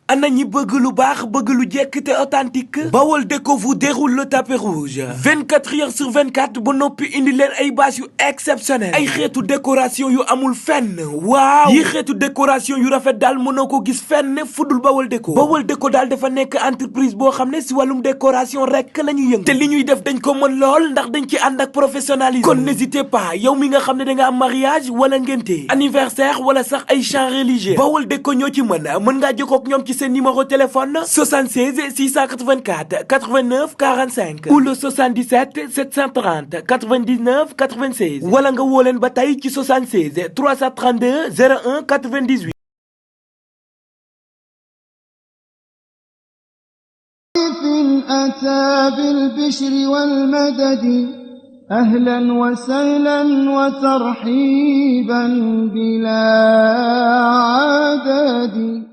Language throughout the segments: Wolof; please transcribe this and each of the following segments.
ana ñi bëgg lu baax bëgg lu jekk te authentique Bawol Déco vous déroule le tapis rouge 24 heures sur 24 ba noppi indi leen ay bâche yu exceptionnel ay xeetu décoration yu amul fenn waaw yi xeetu décoration yu rafet daal mënoo ko gis fenn fudul Bawol Déco daal dafa nekk entreprise boo xam ne si wàllum décoration rek la ñuy yëngu te li ñuy def dañ ko mën lool ndax dañ ci ànd ak professionnalisme kon n'hésitez pas yow mi nga xam ne da nga am mariage wala ngénte anniversaire wala sax ay chants religieux Bawol Déco ñoo ci mën ngaa jokkoo ak ñoom ci seen numéro téléphone 76 684 89 45 ou le 77 730 99 96 wala nga woo leen ba tey ci 76 332 01 98. أتى بالبشر والمدد أهلا وسهلا وترحيبا بلا عدد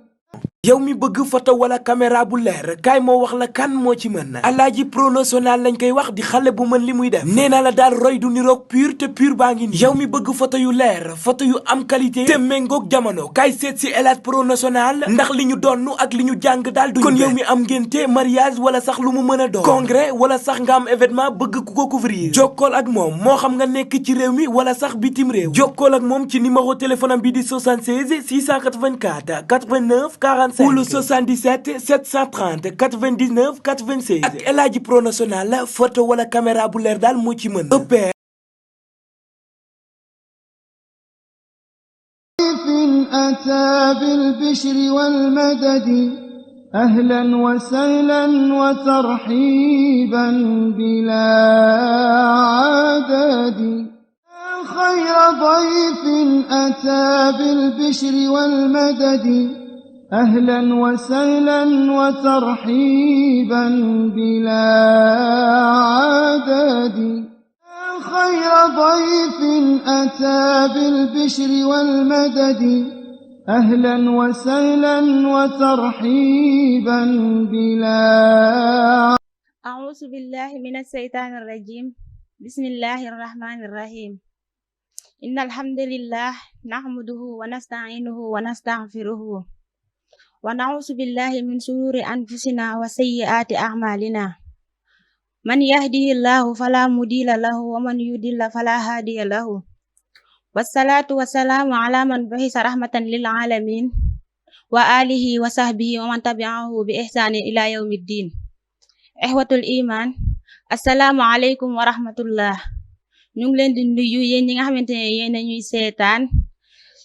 yow mi bëgg photo wala caméra bu leer kaay moo wax la kan moo ci mën Alaaji Pro National lañ koy wax di xale bu mën li muy def nee naa la daal roy du niroog pur te pur baa ngi nii yow mi bëgg photo yu leer photo yu am qualité te méngoog jamono kaay seet si Alaaji Pro National ndax li ñu donn ak li ñu jàng daal du kon yow mi am ngénte mariage wala sax lu mu mën a doon congrès wala sax nga am événement bëgg ku ko couvrir jokkool ak moom moo xam nga nekk ci réew mi wala sax bitim réew jokkool ak moom ci numéro téléphone am bi di 76 684 89 40 ou le 77 730 99 96 ak El Hadji Pro National photo wala caméra bu leer daal moo ci mën ëppee أتى بالبشر والمدد أهلا وسهلا وترحيبا بلا عدد خير ضيف أتى بالبشر والمدد أهلا وسهلا وترحيبا بلا عدد خير ضيف أتى بالبشر والمدد أهلا وسهلا وترحيبا بلا أعوذ بالله من الشيطان الرجيم بسم الله الرحمن الرحيم إن الحمد لله نحمده ونستعينه ونستغفره ونعوذ بالله من شرور أنفسنا وسيئات أعمالنا من يهده الله فلا مضل له ومن يضلل فلا هادي له والصلاة والسلام على من بعث رحمة للعالمين وآله وصحبه ومن تبعه بإحسان إلى يوم الدين إخوة الإيمان السلام عليكم ورحمة الله ñu ngi leen di nuyu yéen ñi nga xamante ne yéen a ñuy seetaan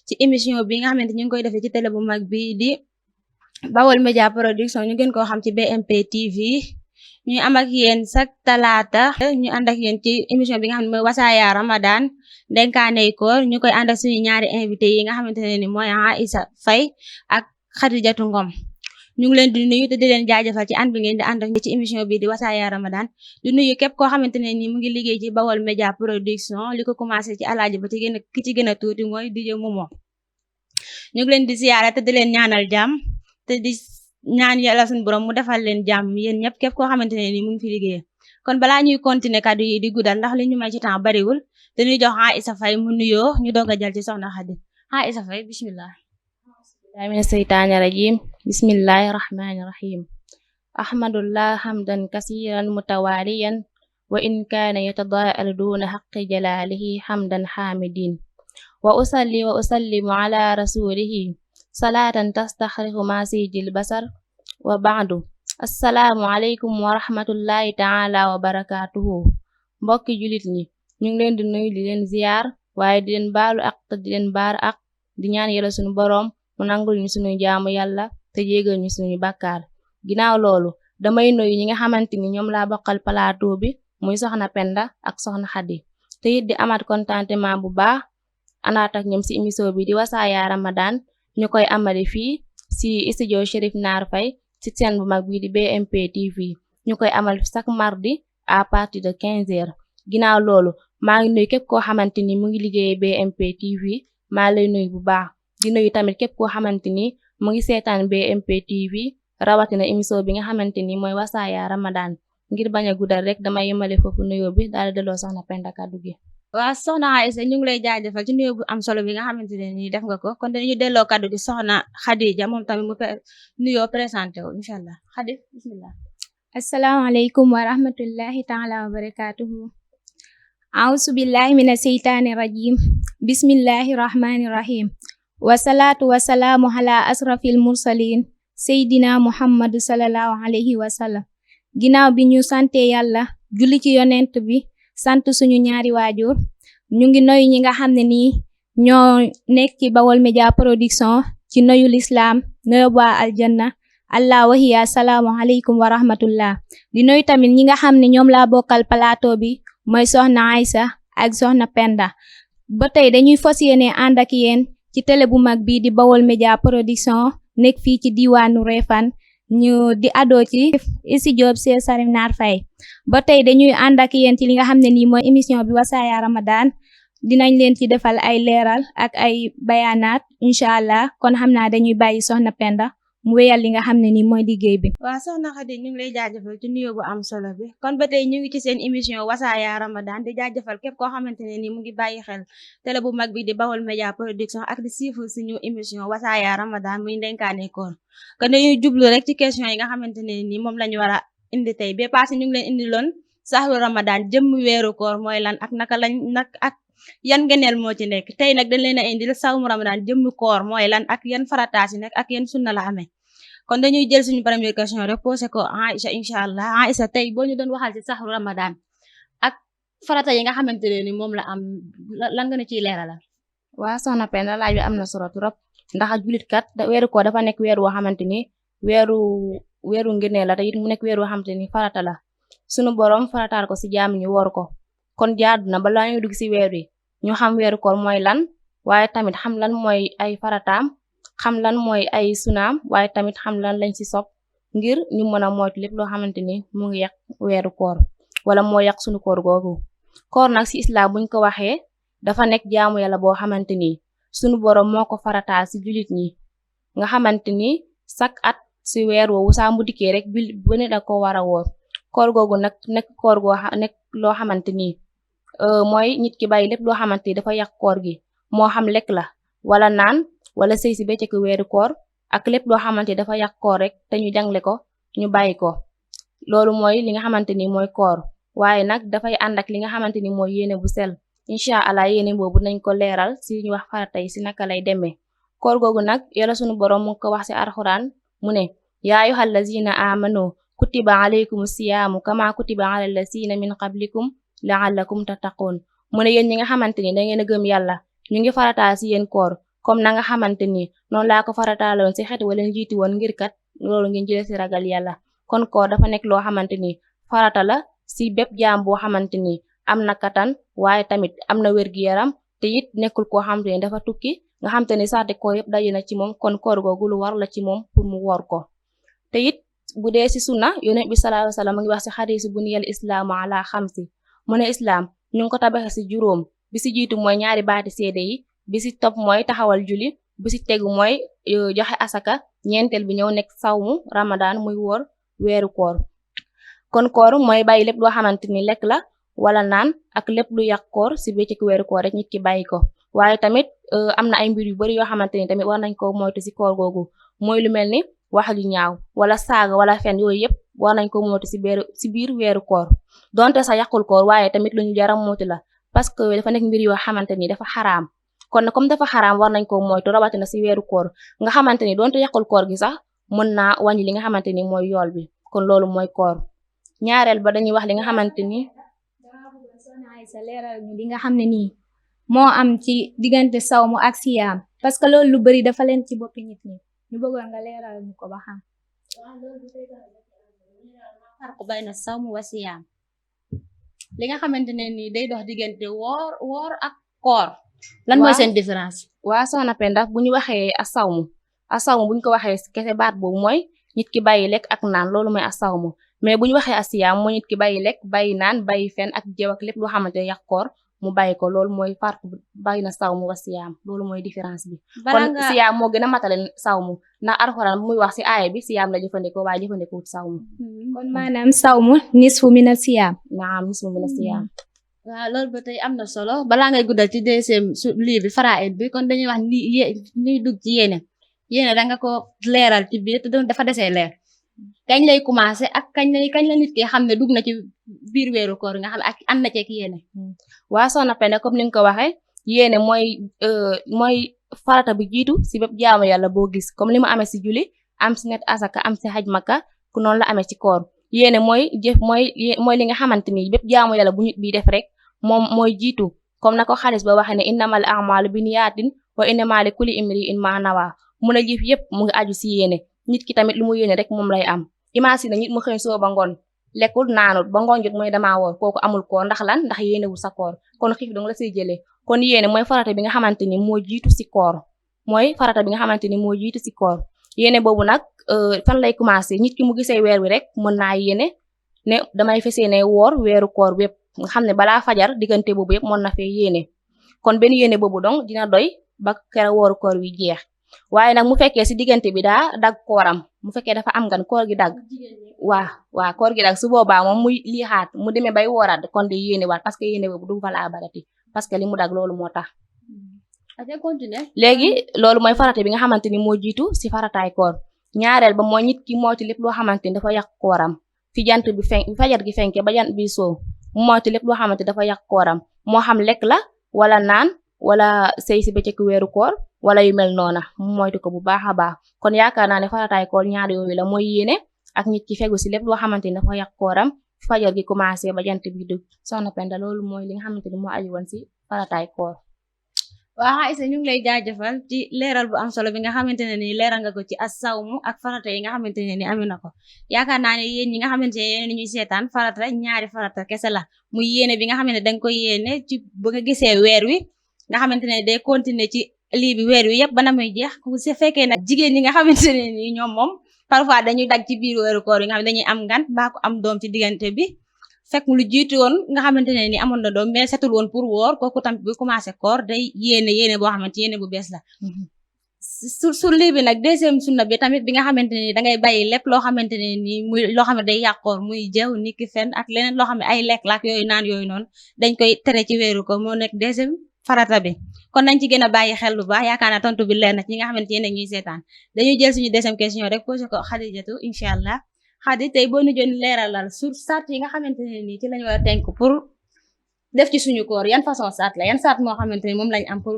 ci émission bi nga xamante ñu ngi koy defee ci télé bu mag bi di Bawol Media Production ñu gën koo xam ci BMP TV ñuy am ak yéen chaque talaata ñu ànd ak yéen ci émission bi nga xam ne mooy Wassaya Ramadan ndenkaaney koor ñu koy ànd ak suñu ñaari invité yi nga xamante ne ni mooy Aïssa Faye ak Khadijatu Ngom ñu ngi leen di nuyu te di leen jaajëfal ci ànd bi ngeen di ànd ak ci émission bi di Wassaya Ramadan di nuyu képp koo xamante ne ni mu ngi liggéey ci Bawol Media Production li ko commencé ci alaaji ba ki ci gën a tuuti mooy DJ Momo ñu ngi leen di ziyaara te di leen ñaanal jàmm te di ñaan yàlla suñu borom mu defal leen jàmm yéen ñëpp képp koo xamante ne ni mu ngi fi liggéey kon balaa ñuy continuer kàddu yi di guddal ndax li ñu may ci temps bariwul dañuy jox Aïssa Faye mu nuyoo ñu doog a jël ci soxna Khady Aïssa Faye bismillah من الشيطان الرجيم بسم الله الرحمن الرحيم أحمد الله حمدا كثيرا متواليا وإن كان يتضاءل دون حق جلاله حمدا حامدين وأصلي وأسلم على رسوله صلاة تستخرج مسيج البصر وبعد السلام عليكم ورحمة الله تعالى وبركاته mbokki julit ñi ñu ngi leen di nuyu di leen ziyaar waaye di leen baalu ak te di leen baar ak di ñaan yàlla suñu boroom mu nangul ñu suñu jaamu yàlla te jégal ñu suñu bàkkaar ginnaaw loolu damay nuyu ñi nga xamante ni ñoom laa bokkal plateau bi muy soxna Penda ak soxna Khady te it di amaat contentement bu baax anaat ak ñoom ci émission bi di Wassaya Ramadan ñu koy amale fii ci studio Cherif Naar Faye ci chaîne bu mag bi di BMP TV ñu koy amal chaque mardi à partir de 15h ginnaaw loolu maa ngi nuyu képp koo xamante ni mu ngi liggéeyee BMP TV maa lay nuyu bu baax di nuyu tamit képp koo xamante ni mu ngi seetaan BMP TV rawatina émission bi nga xamante ni mooy Wassaya Ramadan ngir bañ a guddal rek damay yemale foofu nuyoo bi daal di delloo soxna Penda kàddu gi waa soxna Aïssa ñu ngi lay jaajëfal ci nuyoo bu am solo bi nga xamante ne nii def nga ko kon dañuy delloo kaddu gi soxna Khadija moom tamit mu nuyoo présenté wu incha allah Khadi bismillah. Assalamualaikum warahmatullahi ta'ala wabarakatuhu. A'udzu billahi minash shaitani rajim. Bismillahirrahmanirrahim. Wassalatu wassalamu ala asrafil mursalin Seydina Muhammad sallallahu alayhi wa sallam. Ginnaaw bi ñu sante Yàlla julli ci yonent bi sant suñu ñaari waajur ñu ngi noyu ñi nga xam ne nii ñoo nekk ci Bawol Media Production ci noyu l'islam noyu waa aljanna allah wahiya assalaamu aleykum wa rahmatullah di noyu tamit ñi nga xam ne ñoom laa bokkal plateau bi mooy soxna Aïssa ak soxna Penda ba tey dañuy fas yéene ànd ak yéen ci télé bu mag bi di Bawol Media Production nekk fii ci diwaanu Refane ñu di adoo ci Isi Diop Cheikh Salim Nar Faye ba tey dañuy ànd ak yéen ci li nga xam ne nii mooy émission bi Wassaya Ramadan dinañ leen ci defal ay leeral ak ay bayanaat incha allah kon xam naa dañuy bàyyi soxna Penda mu wéyal li nga xam ne nii mooy liggéey bi. waa soxna Khady ñu ngi lay jaajëfal ci nuyoo bu am solo bi kon ba tey ñu ngi ci seen émission Wassaya Ramadan di jaajëfal képp koo xamante ne nii mu ngi bàyyi xel télé bu mag bi di Bawol Media Production ak di suivre suñu émission Wassaya Ramadan muy ndenkaane koor kon dañuy jublu rek ci question yi nga xamante ne nii moom lañu war a indi tey ba passé ñu ngi leen indi loon sahru Ramadan jëmm weeru koor mooy lan ak naka lañ nag ak yan ngëneel moo ci nekk tey nag dañ leen a indil sawmu Ramadan jëmmi koor mooy lan ak yan farataas yi nekk ak yan sunna la amee kon dañuy jël suñu première question rek posé ko Aïssa incha allah Aïssa tey boo ñu doon waxal ci sahru Ramadan ak farata yi nga xamante ne ni moom la am lan nga ne ciy leeralal. waa soxna Penda laaj bi am na solo trop ndax julit kat weeru koor dafa nekk weer woo xamante ni weeru ngëneel la te it mu nekk weer woo xamante ni farata la sunu borom farataal ko ci jaam ñu woor ko kon jaadu na balaa ñuy dugg ci weer wi ñu xam weeru koor mooy lan waaye tamit xam lan mooy ay farataam xam lan mooy ay sunaam waaye tamit xam lan lañ ci sopp ngir ñu mën a moytu lépp loo xamante ni mu ngi yàq weeru koor wala moo yàq sunu koor googu koor nag ci islam buñ ko waxee dafa nekk jaamu yàlla boo xamante ni sunu borom moo ko farataal ci jullit ñi nga xamante ni chaque at ci weer woowu saa mu dikkee rek bu ne da ko war a woor koor googu nag nekk koor goo nekk loo xamante ni mooy nit ki bàyyi lépp loo xamante ni dafa yàq koor gi moo xam lekk la wala naan wala sëy ci bëccëgu weeru koor ak lépp loo xamante ni dafa yàq koor rek te ñu jangle ko ñu bàyyi ko loolu mooy li nga xamante ni mooy koor waaye nag dafay ànd ak li nga xamante ni mooy yéene bu sell incha allah yéene boobu nañ ko leeral ci ñu wax farata yi ci naka lay demee koor googu nag yàlla sunu borom mu ngi ko wax ci alxuraan mu ne yaa ayyuhal lazina amanu kutiba alaykumus siyaamu kama kutiba alal lazina min qablikum la'allakum tattaqun mu ne yéen ñi nga xamante ni da ngeen a gëm yàlla ñu ngi farataal ci yéen koor comme na nga xamante ni noonu laa ko farataaloon ci xeet wala jiitu woon ngir kat loolu ngeen jëlee ci ragal yàlla kon koor dafa nekk loo xamante ni farata la ci bépp jaam boo xamante ni am na katan waaye tamit am na wér-gi-yaram te it nekkul koo xamante ni dafa tukki nga xamante ni sax de koor yëpp daje na ci moom kon koor googu lu war la ci moom pour mu woor ko te it bu dee ci sunna yonent bi sallallahu alayhi wa sallam mu ngi wax ci xadiis buniyal islaamu ala xamsi mu ne islaam ñu ngi ko tabaxe ci juróom bi ci jiitu mooy ñaari baati seede yi bi ci topp mooy taxawal julli bi ci tegu mooy joxe asaka ñeenteel bi ñëw nekk sawmu Ramadan muy woor weeru koor kon koor mooy bàyyi lépp loo xamante ni lekk la wala naan ak lépp lu yàq koor ci bëccëgu weeru koor rek nit ki bàyyi ko waaye tamit am na ay mbir yu bari yoo xamante ni tamit war nañ ko moytu ci koor googu mooy lu mel ni wax lu ñaaw wala saaga wala fen yooyu yëpp war nañ ko moytu ci biir weeru koor donte sax yàqul koor waaye tamit lu ñu jaram moytu la parce que dafa nekk mbir yoo xamante ni dafa xaraam kon comme dafa xaraam war nañ ko moytu rawatina ci weeru koor nga xamante ni donte yàqul koor gi sax mën naa wàññi li nga xamante ni mooy yool bi kon loolu mooy koor ñaareel ba dañuy wax li nga xamante ni soxna Aïssa leeral ñu li nga xam ne nii moo am ci diggante sawmu ak siyaam parce que loolu lu bari dafa leen ci boppi nit ñi ñu bëggoon nga leeral ñu ko ba xam farqu bayna sawmu wa siyaam li nga xamante ne nii day dox diggante woor ak koor lan mooy seen différence waa soxna Penda bu ñu waxee asawmu bu ñu ko waxee kese baat boobu mooy nit ki bàyyi lekk ak naan loolu mooy asawmu mais bu ñu waxee asiyaam mooy nit ki bàyyi lekk bàyyi naan bàyyi fen ak jëw ak lépp loo xamante ne yàq koor mu bàyyi ko loolu mooy farq bàyyi na sawmu wa siyaam loolu mooy différence bi kon siyaam moo gën a matale sawmu ndax alxuraan bu muy wax ci aaya bi siyaam la jëfandikoo waaye jëfandikoo sawmu kon maanaam sawmu nisfu mina siyaam naam nisfu mina siyaam waaw loolu ba tey am na solo balaa ngay guddal ci deuxième su lii bi faraid bi kon dañuy wax ni ñuy dugg ci yéene danga ko leeral ci biir te dafa desee leer kañ lay commencé ak kañ la nit ki xam ne dugg na ci biir weeru koor nga xam ne ak ànd na ceeg yéene. waa soxna Penda comme ni nga ko waxee yéene mooy farata bi jiitu si bépp jaamu yàlla boo gis comme li mu amee si julli am si net asaka am si xaj makka ku noonu la amee ci koor yéene mooy li nga xamante ni bépp jaamu yàlla bu nit bi def rek moom mooy jiitu comme na ko xadis ba waxee ne innamal a'malu binniyaatin wa innamaa li kulli imri'in maa nawaa mun a jëf yëpp mu ngi aju si yéene nit ki tamit lu mu yéene rek moom lay am imagine nit mu xëy soo ba ngoon lekkul naanut ba ngoon jot mooy damaa woor kooku amul koor ndax lan ndax yéenewul sa koor kon xiif dong la siy jëlee kon yéene mooy farata bi nga xamante ni moo jiitu si koor yéene boobu nag fan lay commencé nit ki mu gisee weer wi rek mën naa yéene ne damay fesee ne woor weeru koor wépp nga xam ne balaa fajar diggante boobu yëpp mën na fee yéene kon benn yéene boobu donc dina doy ba kera wooru koor wi jeex waaye nag mu fekkee si diggante bi daa dag kooram mu fekkee dafa am gan koor gi dag waa koor gi dag su boobaa moom muy liixaat mu demee bay wooraat kon di yéene waat parce que yéene boobu du valabilité parce que li mu dag loolu moo tax léegi loolu mooy farata bi nga xamante ni moo jiitu si farataay koor ñaareel ba mooy nit ki moytu lépp loo xamante ni dafa yàq kooram fi jant bi fajar gi fenke ba jant bi soo mu moytu lépp loo xamante dafa yàq kooram moo xam lekk la wala naan wala sëy si bëccëg weeru koor wala yu mel noona mu moytu ko bu baax a baax kon yaakaar naa ne farataay koor ñaar yooyu la mooy yéene ak nit ki fegu si lépp loo xamante ni dafa yàq kooram fajar gi commencé ba jant bi dugg soxna Penda loolu mooy li nga xamante ni moo aju woon si farataay koor. waaw Aïssa ñu ngi lay jaajëfal ci leeral bu am solo bi nga xamante ne ni leeral nga ko ci as-sawmu ak farata yi nga xamante ne ni amee na ko yaakaar naa ne yéen ñi nga xamante ne yéen ñuy seetaan farata ñaari farata kese la muy yéene bi nga xamante ne danga koy yéene ci ba nga gisee weer wi nga xamante ne day continuer ci lii bi weer wi yëpp ba na muy jeex ku si fekkee nag jigéen ñi nga xamante ne ni ñoom moom parfois dañuy dag ci biir weeru koor yi nga xam ne dañuy am ngan mbaa ko am doom ci diggante bi fekk lu jiitu woon nga xamante ne ni amoon na doom mais setul woon pour woor kooku tamit bu commencé koor day yéene boo xamante yéene bu bees la su lii bi nag deuxième sunna bi tamit bi nga xamante ne ni dangay bàyyi lépp loo xamante ne ni muy loo xam ne day yàqoor muy jëw niki fen ak leneen loo xam ne ay lekk laak yooyu naan yooyu noonu dañ koy tere ci weeru ko moo nekk deuxième farata bi kon nañ ci gën a bàyyi xel bu baax yaakaar naa tontu bi leer na ci ñi nga xamante yéen ñuy seetaan dañuy jël suñu deuxième question rek posé ko Xadijatu incha allah Xadi tey boo ñu doon leeralal sur sart yi nga xamante ne nii ci lañu war a tënk pour def ci suñu koor yan façon sart la yan sart moo xamante ne moom lañ am pour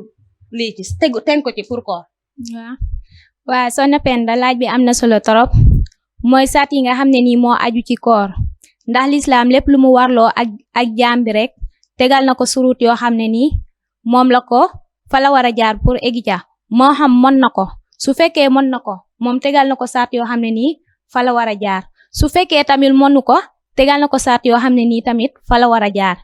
lii ci tënk ko ci pour koor. waaw soxna Penda laaj bi am na solo trop mooy sart yi nga xam ne nii moo aju ci koor ndax lislaam lépp lu mu warloo ak jaam bi rek tegal na ko surut yoo xam ne nii moom la ko fa la war a jaar pour eggi ca moo xam mën na ko su fekkee mën na ko moom tegal na ko sart yoo xam ne nii fa la war a jaar su fekkee tamit mënu ko tegal na ko sart yoo xam ne nii tamit fa la war a jaar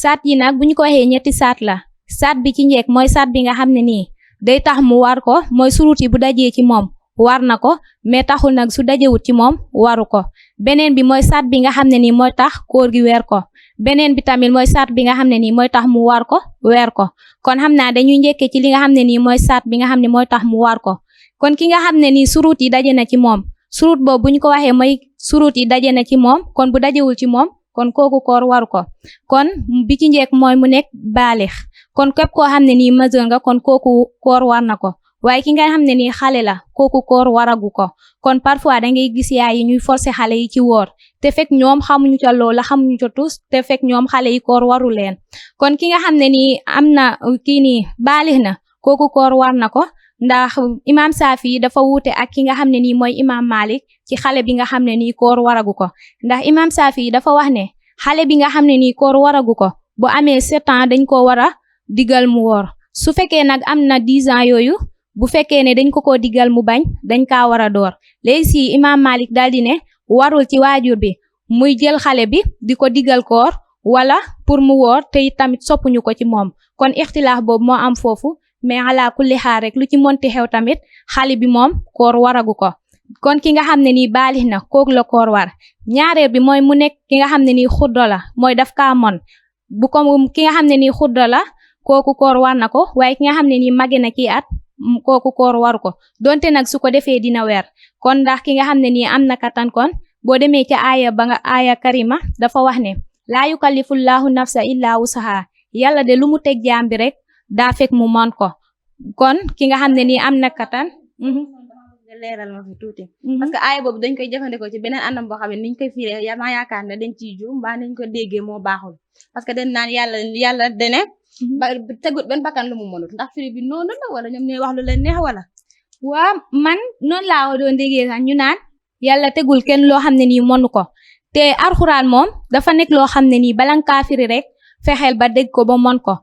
sart yi nag bu ñu ko waxee ñetti sart la sart bi ci njëkk mooy sart bi nga xam ne nii day tax mu war ko mooy surut yi bu dajee ci moom war na ko mais taxul nag su dajewut ci moom waru ko beneen bi mooy sart bi nga xam ne nii mooy tax koor gi weer ko beneen bi tamit mooy sart bi nga xam ne nii mooy tax mu war ko weer ko kon xam naa dañuy njëkkee ci li nga xam ne nii mooy sart bi nga xam ne mooy tax mu war ko kon ki nga xam ne nii surut yi daje na ci moom surut boobu bu ñu ko waxee mooy surut yi daje na ci moom kon bu dajewul ci moom kon kooku koor waru ko kon bi ci njëkk mooy mu nekk baalix kon képp koo xam ne nii majeur nga kon kooku koor war na ko waaye ki nga xam ne nii xale la kooku koor waragu ko kon parfois da ngay gis yaay yi ñuy forcer xale yi ci woor te fekk ñoom xamuñu ca loola xamuñu ca tus te fekk ñoom xale yi koor waru leen kon ki nga xam ne nii am na kii nii baalix na kooku koor war na ko ndax imam Safi dafa wuute ak ki nga xam ne nii mooy imam Malik ci xale bi nga xam ne nii koor waragu ko ndax imam Safi dafa wax ne xale bi nga xam ne nii koor waragu ko bu amee 7 ans dañ ko war a digal mu woor su fekkee nag am na 10 ans yooyu bu fekkee ne dañ ko digal mu bañ dañ kaa war a door léegi si imam Malik daal di ne warul ci waajur bi muy jël xale bi di ko digal koor wala pour mu woor te tamit soppuñu ko ci moom kon ixtilaaf boobu moo am foofu mais ala kulli xaar rek lu ci monti xew tamit xale bi moom koor waragu ko kon ki nga xam ne nii baalix na kooku la koor war ñaareel bi mooy mu nekk ki nga xam ne nii xuddo la mooy daf kaa mon bu ko ki nga xam ne nii xuddo la kooku koor war na ko waaye ki nga xam ne nii màgge na ci at kooku koor waru ko donte nag su ko defee dina weer kon ndax ki nga xam ne nii am na kattan kon boo demee ca aaya karima dafa wax ne laa yukallifullahu nafsa illa wusaha yàlla de lu mu teg jaam bi rek daa fekk mu mën ko kon ki nga xam ne nii am na kattan nga leeral ma fi tuuti parce que aaya boobu dañ koy jëfandikoo ci beneen anam boo xam ne niñ koy firee maa yaakaar ne dañ ciy juum mbaa niñ ko déggee moo baaxul parce que dañ naan yàlla dene ba tegut benn bakkan lu mu mënut ndax firi bi noonu la wala ñoom ñooy wax lu leen neex wala waa man noonu laa ko doon déggee sax ñu naan yàlla tegul kenn loo xam ne nii mënu ko te alxuraan moom dafa nekk loo xam ne nii bala nga kaa firi rek fexeel ba dégg ko ba mën ko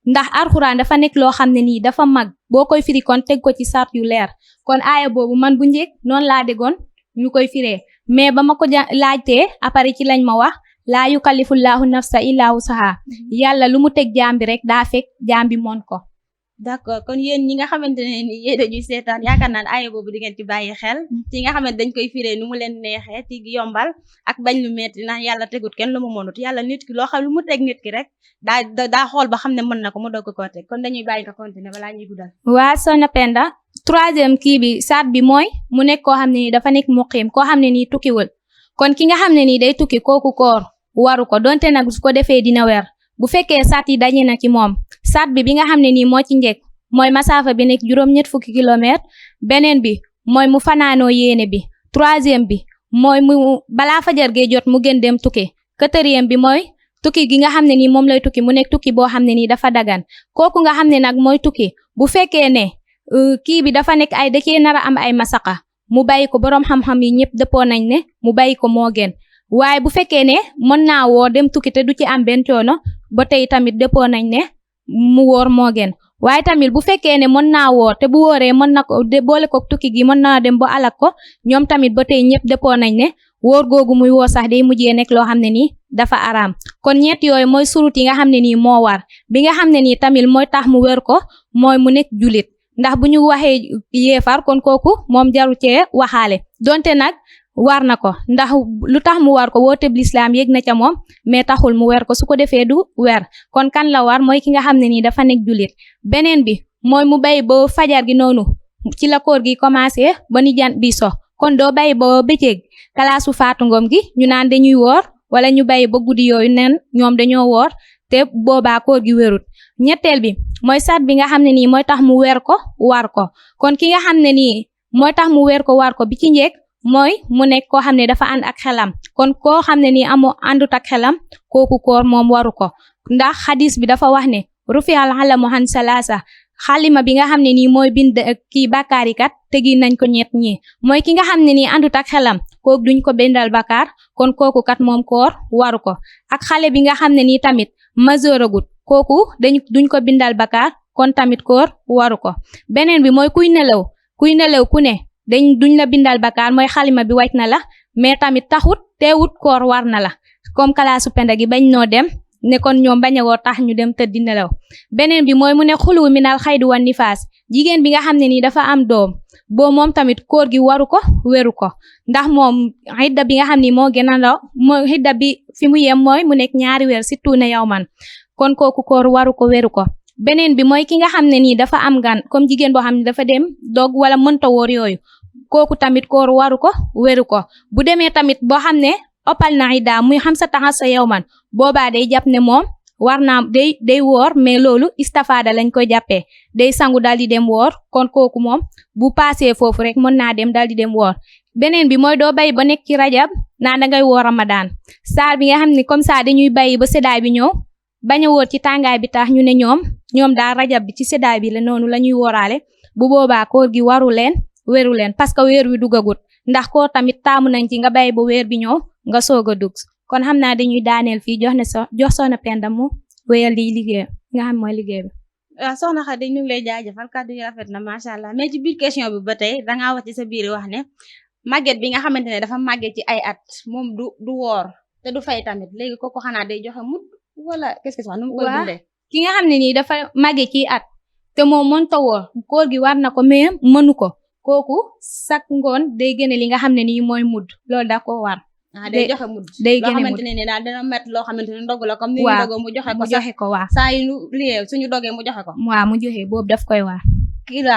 ndax alxuraan dafa nekk loo xam ne nii dafa mag boo koy firi kon teg ko ci sart yu leer kon aaya boobu man bu njëkk noonu laa déggoon ñu koy firee mais ba ma ko laajtee après ci lañ ma wax laa yukallifullahu nafsa illa wusaha yàlla lu mu teg jaam bi rek daa fekk jaam bi mën ko d'accord kon yéen ñi nga xamante ne ni yéen dañuy seetaan yaakaar naa ne aaya boobu di ngeen ci bàyyi xel ci nga xamante dañ koy firee nu mu leen neexee ci yombal ak bañ lu metti naan yàlla tegut kenn lu mu mënut yàlla nit ki loo xam lu mu teg nit ki rek daa xool ba xam ne mën na ko mu doog ko teg kon dañuy bàyyi nga continuer balaa ñuy guddal waa Soxna Penda troisième kii bi saat bi mooy mu nekk koo xam ne nii dafa nekk muqiim koo xam ne nii tukkiwul kon ki nga xam ne nii day tukki kooku koor waru ko donte nag su ko defee dina weer bu fekkee saat yi daje na ci moom saat bi nga xam ne nii moo ci njëkk mooy masaafa bi nekk juróom-ñett fukki kilomètre beneen bi mooy mu fanaanoo yéene bi troisième bi mooy mu balaa fajar gee jot mu gën dem tukki quatrième bi mooy tukki gi nga xam ne nii moom lay tukki mu nekk tukki boo xam ne nii dafa dagan kooku nga xam ne nag mooy tukki bu fekkee ne kii bi dafa nekk ay da cee nar a am ay masaka mu bàyyi ko boroom xam-xam yi ñëpp dëppoo nañ ne mu bàyyi ko moo gën waaye bu fekkee ne mën naa woor dem tukki te du ci am benn coono ba tey tamit dëppoo nañ ne mu woor moo gën waaye tamit bu fekkee ne mën naa woor te bu wooree mën na ko boole ko tukki gi mën naa dem ba alak ko ñoom tamit ba tey ñëpp dëppoo nañ ne woor googu muy woo sax day mujjee nekk loo xam ne nii dafa araam kon ñett yooyu mooy surut yi nga xam ne nii moo war bi nga xam ne nii tamit mooy tax mu wér ko mooy mu nekk julit ndax bu ñu waxee yeefar kon kooku moom jaru cee waxaale donte nag war na ko ndax lu tax mu war ko woote lislaam yëg na ca moom mais taxul mu weer ko su ko defee du weer kon kan la war mooy ki nga xam ne nii dafa nekk julit beneen bi mooy mu bay ba fajar gi noonu ci la koor gi commencé ba ni jant bi so kon doo bay ba bëccëg kalaasu faatu ngoom gi ñu naan dañuy woor wala ñu bay ba guddi yooyu neen ñoom dañoo woor te boobaa koor gi wérut ñetteel bi mooy saat bi nga xam ne nii mooy tax mu weer ko war ko kon ki nga xam ne nii mooy tax mu weer ko war ko bi ci njëkk mooy mu nekk koo xam ne dafa ànd ak xelam kon koo xam ne nii amoo àndut ak xelam kooku koor moom waru ko ndax xadis bi dafa wax ne rufi al alamu han salasa xalima bi nga xam ne nii mooy bind kii bàkkaar yi kat tegi nañ ko ñett ñi mooy ki nga xam ne nii àndut ak xelam kooku duñ ko bindal bàkkaar kon kooku kat moom koor waru ko ak xale bi nga xam ne nii tamit majeur agut kooku duñ ko bindal bàkkaar kon tamit koor waru ko beneen bi mooy kuy nelaw ku ne duñ la bindal bàkkaar mooy xalima bi wàcc na la mais tamit taxut teewut koor war na la comme kalaasu penda gi bañ noo dem ne kon ñoom bañ a woor tax ñu dem tëddi nelaw beneen bi mooy mu ne xulu minal xaydi wan nifaas jigéen bi nga xam ne nii dafa am doom boo moom tamit koor gi waru ko wéru ko ndax moom xidda bi nga xam ni moo gën a ndaw mooy xidda bi fi mu yem mooy mu nekk 2 weer surtout ne yow man kon kooku koor waru ko wéru ko beneen bi mooy ki nga xam ne nii dafa am gan comme jigéen boo xam ne dafa dem dog wala mënta woor yooyu kooku tamit koor waru ko wéru ko bu demee tamit boo xam ne opal na xidda muy xam sa taxas sa yow man boobaa day jàpp ne moom war naa day woor mais loolu istafaada lañ koy jàppee day sangu daal di dem woor kon kooku moom bu paasee foofu rek mën naa dem daal di dem woor beneen bi mooy doo bay ba nekk ci rajab naa dangay woor ramadan saar bi nga xam ne comme ça dañuy bàyyi ba seddaay bi ñëw bañ a woor ci tàngaay bi tax ñu ne ñoom daal rajab bi ci seddaay bi la noonu la ñuy wooraale bu boobaa koor gi wéru leen parce que weer wi dugagut ndax koor tamit taamu nañ ci nga bàyyi ba weer bi ñëw nga soog a dugg kon xam naa dañuy daaneel fii jox Soxna Penda mu wéyal li liggéey nga xam mooy liggéey bi. waaw soxna Khady ñu ngi lay jaajëfal kàddu yi rafet na macha allah mais ci biir question bi ba tey dangaa wax ci sa biir wax ne màgget bi nga xamante ne dafa màgget ci ay at moom du woor te du fay tamit léegi kooku xanaa day joxe mut wala qu'est-ce que ça nu mu koy dundee. ki nga xam ne nii dafa màgget ci at te moom mënta woor koor gi war na ko mais mënu ko kooku sak ngoon day gëne li nga xam ne nii mooy mudd loolu da ko war. day joxe mudd day loo gën a xamante ne daal dina met loo xamante ne ndog la comme ni ñu dogoo mu joxe ko mu joxe ko waa saa yu liyee suñu dogee mu joxe ko waaw mu joxe boobu daf koy waar kii la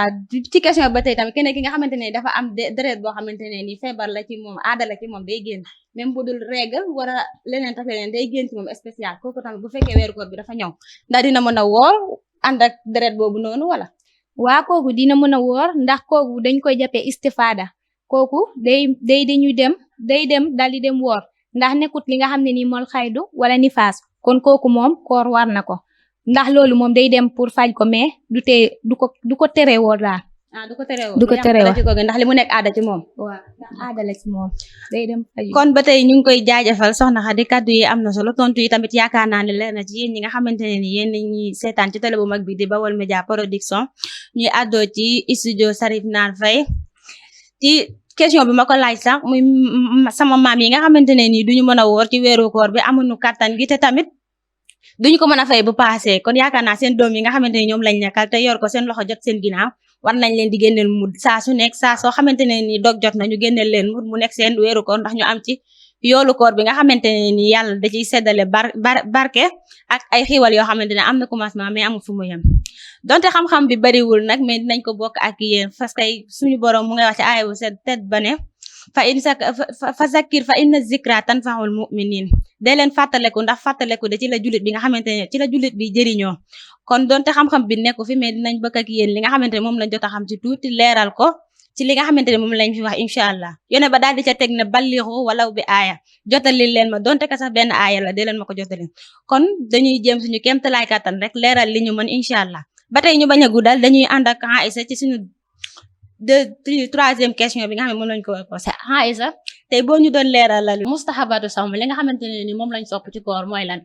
ci question ba tey tamit keneen ki nga xamante ne dafa am deret boo xamante ne ni feebar la ci moom aada la ci moom day génn même bu dul règle wala leneen tax leneen day génn ci moom spécial kooku tamit bu fekkee weeru koor bi dafa ñëw ndax dina mën a woor ànd ak deret boobu noonu wala. waa kooku dina mën a woor ndax kooku dañ koy jàppee istifaada kooku dañuy day dem daal di dem woor ndax nekkut li nga xam ne nii mool xaydu wala nifaas kon kooku moom koor war na ko ndax loolu moom day dem pour faj ko mais du ko teree woor daal. du ko teree woor du ko teree woor ndax li mu nekk aada ci moom. waaw ndax aada la ci moom day dem faj. kon ba tey ñu ngi koy jaajëfal soxna Khady kaddu yi am na solo tontu yi tamit yaakaar naa ne leer na ci yéen ñi nga xamante ne ni yéen ñi seetaan ci télé bu mag bi di Baol Média Production ñuy àddoo ci studio Sarif Naar Faye ci question bi ma ko laaj sax muy sama maam yi nga xamante ne nii duñu mën a woor ci weeru koor bi amuñu kàttan gi te tamit duñu ko mën a fay bu paasee kon yaakaar naa seen doom yi nga xamante ne ñoom lañ nekkal te yor ko seen loxo jot seen ginnaaw war nañ leen di génneel mu saa su nekk saa soo xamante ne nii dog jot na ñu génneel leen mu nekk seen weeru koor ndax ñu am ci yoolu koor bi nga xamante ne nii yàlla da ciy seddale barke ak ay xiiwal yoo xamante ne am na commencement mais amul fu mu yem donte xam-xam bi bariwul nag mais dinañ ko bokk ak yéen parce que suñu borom mu ngay wax ci aaya bu set tet ba ne fa zakkir fa inna zikra tanfa'ul mu'minin day leen fàttaleku ndax fàttaleku de ci la jullit bi nga xamante ne ci la jullit bi jëriñoo kon donte xam-xam bi nekku fi mais dinañ bokk ak yéen li nga xamante ne moom lañ jot a xam ci tuuti leeral ko ci li nga xamante ne moom lañ fi wax incha allah yone ba daal di ca teg ne balliru walaw bi aaya jotali leen ma donte ka sax benn aaya la dee leen ma ko jotali kon dañuy jéem suñu kéemtalaay kàttan rek leeral li ñu mën incha allah ba tey ñu bañ a guddal dañuy ànd ak Aïssa ci suñu troisième question bi nga xam ne moom lañ ko posé Aïssa tey boo ñu doon leeralal mustahabatu sawm li nga xamante ne ni moom lañ sopp ci koor mooy lan.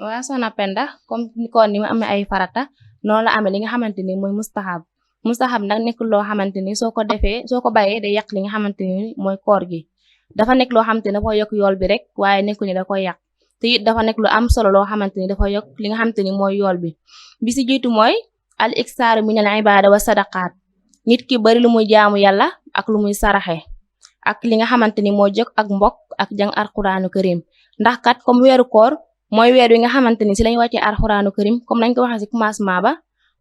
waa Soxna Penda comme koor ni mu amee ay farata noonu la amee li nga xamante ni mooy mustahab nag nekk loo xamante ni soo ko bàyyee day yàq li nga xamante ni mooy koor gi dafa nekk loo xamante ni dafa yokk yool bi rek waaye nekku ni da koy yàq te it dafa nekk lu am solo loo xamante ni dafa yokk li nga xamante ni mooy yool bi si jiitu mooy al iksaaru min al ibada wa sadaqaat nit ki bari lu muy jaamu yàlla ak lu muy saraxe ak li nga xamante ni mooy jokk ak mbokk ak jàng alquraanu karim ndax kat comme weeru koor mooy weer wi nga xamante ni si lañ wàccee alquraanu karim comme nañ ko waxee si commencement ba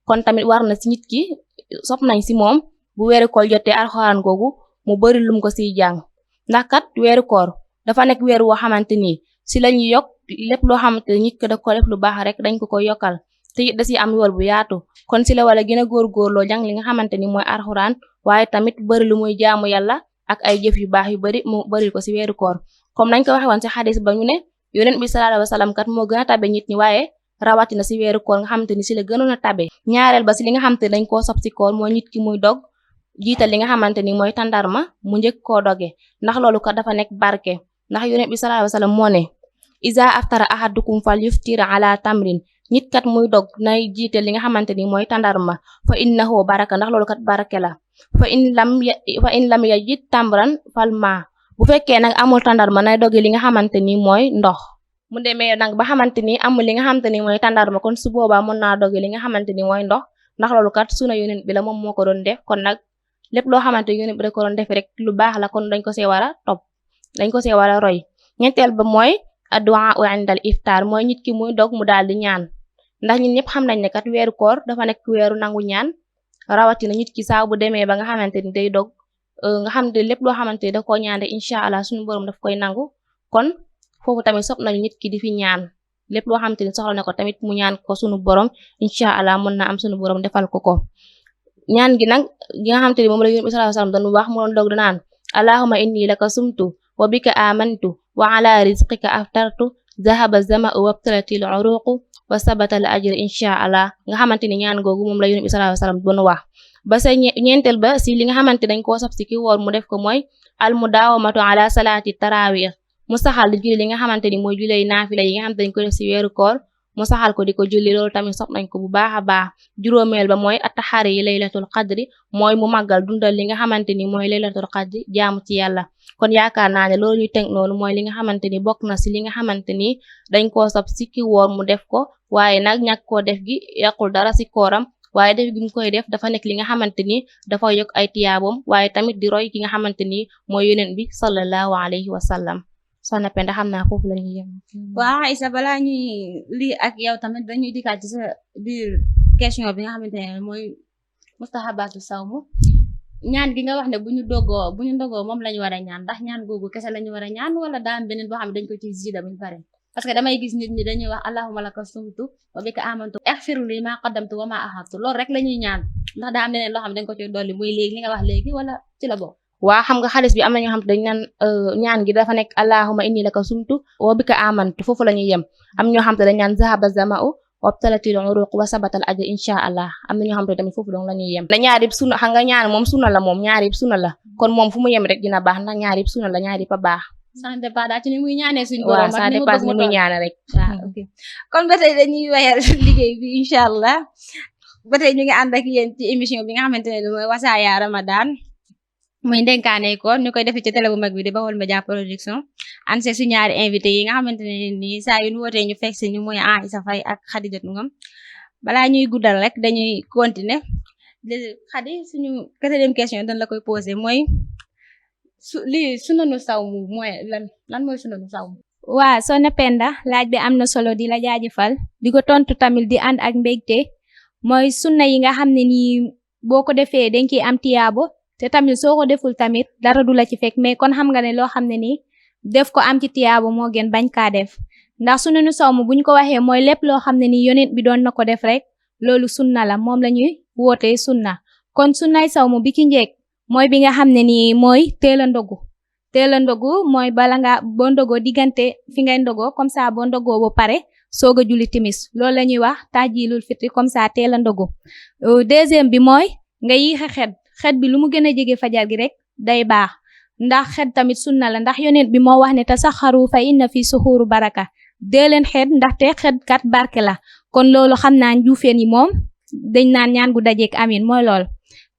kon tamit war na si nit ki sopp nañ si moom bu weeru koor jotee alxuraan googu mu bari lum ko siy jàng ndax kat weeru koor dafa nekk weer woo xamante ni si lañu yokk lépp loo xamante ni nit ko da ko def lu baax rek dañ ko koy yokkal te it da si am yool bu yaatu kon si la wala gën a góorgóorloo jàng li nga xamante ni mooy alxuraan waaye tamit bari lu muy jaamu yàlla ak ay jëf yu baax yu bari mu bari ko si weeru koor comme nañ ko waxe woon si xadis ba ñu ne yonent bi sallallahu alayhi wasallam kat moo gën a tabe nit ñi waaye rawatina si weeru koor nga xamante ni si la gënoon a tabe ñaareel ba si li nga xamante ni dañ koo sob si koor mooy nit ki muy dog jiital li nga xamante ni mooy tandarma mu njëkk koo doge ndax loolu kat dafa nekk barke ndax yonent bi sallallahu alayhi wasallam moo ne iza aftara ahadukum fal yuftir ala tamrin nit kat muy dog nay jiital li nga xamante ni mooy tandarma fa innahu baraka ndax loolu kat barke la fa in lam yajid tamran fal ma bu fekkee nag amul tandarma nay doge li nga xamante ni mooy ndox mu demee nag ba xamante ni amul li nga xamante ni mooy tàndarma kon su boobaa mën naa doge li nga xamante ni mooy ndox ndax loolu kat suna yonent bi la moom moo ko doon def kon nag lépp loo xamante yonent bi da ko doon def rek lu baax la kon dañ ko see war a topp dañ ko see war a roy ñetteel ba mooy addu'a indal iftar mooy nit ki muy dog mu daal di ñaan ndax ñun ñëpp xam nañ ne kat weeru koor dafa nekk weeru nangu ñaan rawatina nit ki saa bu demee ba nga xamante ni day dog nga xam ne lépp loo xamante ni da koo ñaan rek incha allah suñu borom daf koy nangu kon foofu tamit sopp nañu nit ki di fi ñaan lépp loo xamante ni soxla na ko tamit mu ñaan ko sunu borom incha allah mën na am sunu borom defal ko ñaan gi nag gi nga xamante ni moom la Yonent bi sallallahu alayhi wasallam doon wax mu doon dog naan allahumma inni laka sumtu wa bika amantu wa ala rizqika aftartu zahaba zama'u wabtalatil uruqu wa sabata al ajr incha allah nga xamante ni ñaan googu moom la Yonent bi sallallahu alayhi wasallam doon wax ba sa ñeenteel ba si li nga xamante dañ koo sopp si ki woor mu def ko mooy al mudawamatu ala salaati tarawih mu saxal di julli li nga xamante ni mooy julli naafila yi nga xamante dañ ko def si weeru koor mu saxal ko di ko julli loolu tamit sopp nañ ko bu baax a baax juróomeel ba mooy ataxari yi laylatul qadri mooy mu màggal dundal li nga xamante ni mooy laylatul qadri jaamu ci yàlla kon yaakaar naa ne loolu ñu teg noonu mooy li nga xamante ni bokk na si li nga xamante ni dañ koo sopp si ki woor mu def ko waaye nag ñàkk koo def gi yàqul dara si kooram waaye def gi mu koy def dafa nekk li nga xamante ni dafa yokk ay tiyaabam waaye tamit di roy ki nga xamante ni mooy yonent bi sallallahu alayhi wa sallam Soxna Penda xam naa foofu la ñuy yem. waaw Aïssa balaa ñuy lii ak yow tamit dañuy dikkaat ci sa biir question bi nga xamante ne mooy mustahabatu sawmu ñaan gi nga wax ne bu ñu ndogoo moom lañu war a ñaan ndax ñaan googu kese lañu war a ñaan wala daa am beneen boo xam ne dañ ko ci zida buñ pare parce que damay gis nit ñi dañuy wax allahumma laka sumtu wa bika amantu ighfir li ma qaddamtu wa ma axartu loolu rek la ñuy ñaan ndax daa am leneen loo xam ne dañ ko ci dolli muy léegi li nga wax léegi wala ci la bokk. waa xam nga xaalis bi am na ñoo xam dañ naan ñaan gi dafa nekk allahumma inni laka sumtu wa bika amantu foofu la ñuy yem am ñoo xam te dañ naan zahaba zama'u wabtalatil uruq wa sabatal ajr insha allah am na ñoo xam te tamit foofu dong la ñuy yem na ñaar yëpp sunna xam nga ñaan moom sunna la moom ñaar yëpp sunna la kon moom fu mu yem rek dina baax ndax ñaar yëpp sunna la ñaar yëpp a baax ça dépend daal ci ni muy ñaanee suñu borom waaw ça dépend ni muy ñaane rek waaw ok kon ba tey dañuy wayal liggéey bi incha allah ba tey ñu ngi ànd ak yéen ci émission bi nga xamante ne mooy Wassaya Ramadan muy ndenkaane ko ñu koy defee ci télé bu mag bi di Baol Média Production ànd see su ñaari invité yi nga xamante ne nii saa yu ñu wootee ñu fekk si ñu mooy Aïssa Faye ak Khadijatou Ngom balaa ñuy guddal rek dañuy continuer Khadi suñu quatrième question dañ la koy poser mooy lii sunanu sawmu mooy lan mooy sunanu sawmu. waa Soxna Penda laaj bi am na solo di la jaajëfal di ko tontu tamit di ànd ak mbégte mooy sunna yi nga xam ne nii boo ko defee dañ ciy am tiyaabo te tamit soo ko deful tamit dara du la ci fekk mais kon xam nga ne loo xam ne nii def ko am ci tiyaabo moo gën bañ kaa def ndax sunanu sawmu buñ ko waxee mooy lépp loo xam ne nii yonent bi doon na ko def rek loolu sunna la moom la ñuy wootee sunna kon sunnay sawmu bi ci njëkk mooy bi nga xam ne nii mooy teel a ndogu mooy bala nga boo ndogoo diggante fi ngay ndogoo comme ça boo ndogoo ba pare soog a julli timis loolu la ñuy wax tajilul fitri comme ça teel a ndogu deuxième bi mooy nga yéex a xet bi lu mu gën a jege fajar gi rek day baax ndax xet tamit sunna la ndax yonent bi moo wax ne tasaxaru fa inna fi suxuru baraka dee leen xet ndaxte xet kat barke la kon loolu xam naa njuufeen yi moom dañ naan ñaan gu dajeek amin mooy lool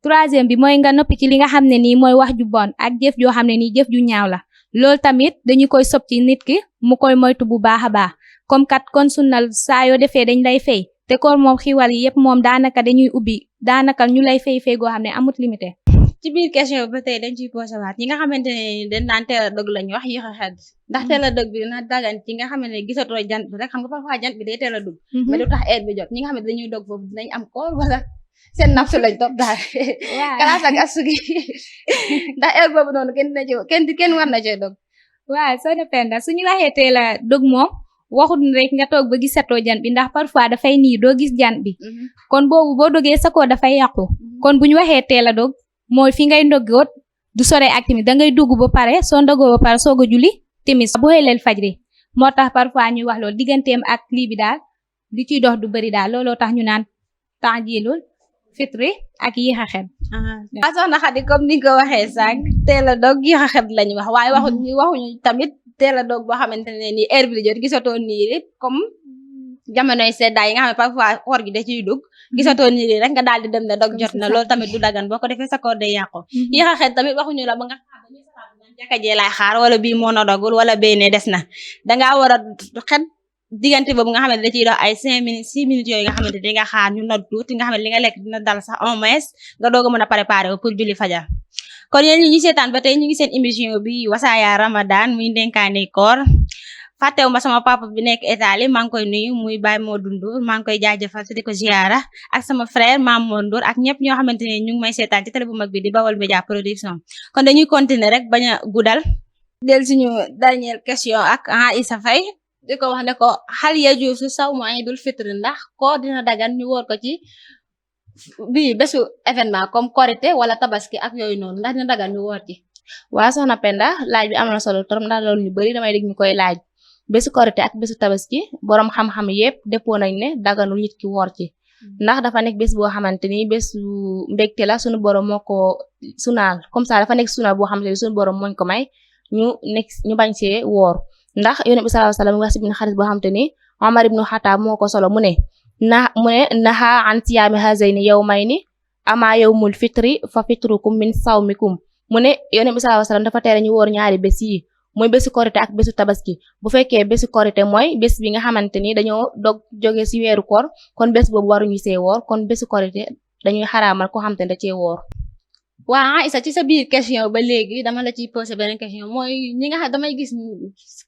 troisième bi mooy nga noppi ci li nga xam ne nii mooy wax ju bon ak jëf joo xam ne nii jëf ju ñaaw la loolu tamit dañu koy sob ci nit ki mu koy moytu bu baax a baax comme kat kon sunnal saa yoo defee dañ lay fay te koor moom xiwal yi yëpp moom daanaka dañuy ubbi daanaka ñu lay fay goo xam ne amut limité. ci biir question ba tey dañ ciy posé waat ñi nga xamante ne dañ naan teel a dog lañu wax yéex a xel ndax teel a dog bi na dagan ci nga xamante ne gisatoo jant bi rek xam nga parfois jant bi day teel a dugg mais lu tax heure bi jot ñi nga xamante dañuy dog foofu dinañ am koor wala seen nafsu lañ topp daal kalaas ak asugi ndax heure boobu noonu kenn war na ci dog waaw Soxna Penda suñu waxee teel a dog moom waxut rek nga toog ba gisatoo jant bi ndax parfois dafay nii doo gis jant bi kon boobu boo dogee sa koor dafay yàqu kon bu ñu waxee teel a dog mooy fi ngay ndogoot du sore ak timis dangay dugg ba pare soo ndogoo ba pare soog a julli timis bu xëyleel fajri moo tax parfois ñuy wax loolu digganteem ak lii bi daal li ciy dox du bëri daal looloo tax ñu naan taajilul fitri ak yéex a xet. waaw soxna Khady comme ni nga ko waxee sànq teel a dog yéex a xet lañu wax waaye waxuñu tamit teel a dog boo xamante ne nii heure bi la jot gisatoo nii rek comme jamonoy seddaay yi nga xam ne parfois koor gi da ciy dugg gisatoo nii rek nga daal di dem ne dog jot na loolu tamit du dagan boo ko defee sa koor day yàqu yéex a xet tamit waxuñu la ba nga xam dañuy saxaat naan jàkka jee laay xaar wala bii moo na dogul wala bee ne des na dangaa war a xet diggante boobu nga xamante da ciy dox ay 5 minutes 6 minutes yooyu nga xamante di nga xaar ñu nodd tuuti nga xamante li nga lekk dina dal sax au moins nga doog a mën a préparer pour julli fajar kon yéen ñi seetaan ba tey ñu ngi seen émission bi Wassaya Ramadan muy ndenkaane koor fàttewu ma sama papa bi nekk Italie maa ngi koy nuyu muy Baye Modou Ndour maa ngi koy jaajëfal di ko ziara ak sama frère Mamour Ndour ak ñëpp ñoo xamante ne ñu ngi may seetaan ci télé bu mag bi di Baol Média Production kon dañuy continuer rek bañ a guddal del suñu dernière question ak Aïssa Faye di ko wax ne ko hal yajuuzu sawmu iidul fitri ndax koor dina dagan ñu woor ko ci bii bésu événement comme korité wala tabaski ak yooyu noonu ndax dina dagan ñu woor ci. waa Soxna Penda laaj bi am na solo trop ndax loolu ñu bari damay dégg ñu koy laaj bésu korité ak bésu tabaski borom xam-xam yépp dépôt nañ ne daganul nit ki woor ci ndax dafa nekk bés boo xamante ni bésu mbégte la suñu borom moo ko sunaal comme ça dafa nekk sunal boo xamante ni suñu borom mooñ ko may ñu bañ see woor ndax yonent bi sallallahu alayhi wasallam wax ci bin xadis boo xamante ni Umar ibnu Xattaab moo ko solo mu ne naha an siyaami hazayni yawmayni ama yawmul fitri fa fitrukum min sawmikum mu ne yonent bi sallallahu alayhi wasallam dafa tere ñu woor ñaari bés yi mooy bésu korité ak bésu tabaski bu fekkee bésu korité mooy bés bi nga xamante ni dañoo dog jóge ci weeru koor kon bés boobu waruñu see woor kon bésu korité dañuy xaraamal ko xamante ne da cee woor. waa Aïssa ci sa biir question ba léegi dama la ciy posé beneen question mooy ñi nga xam damay gis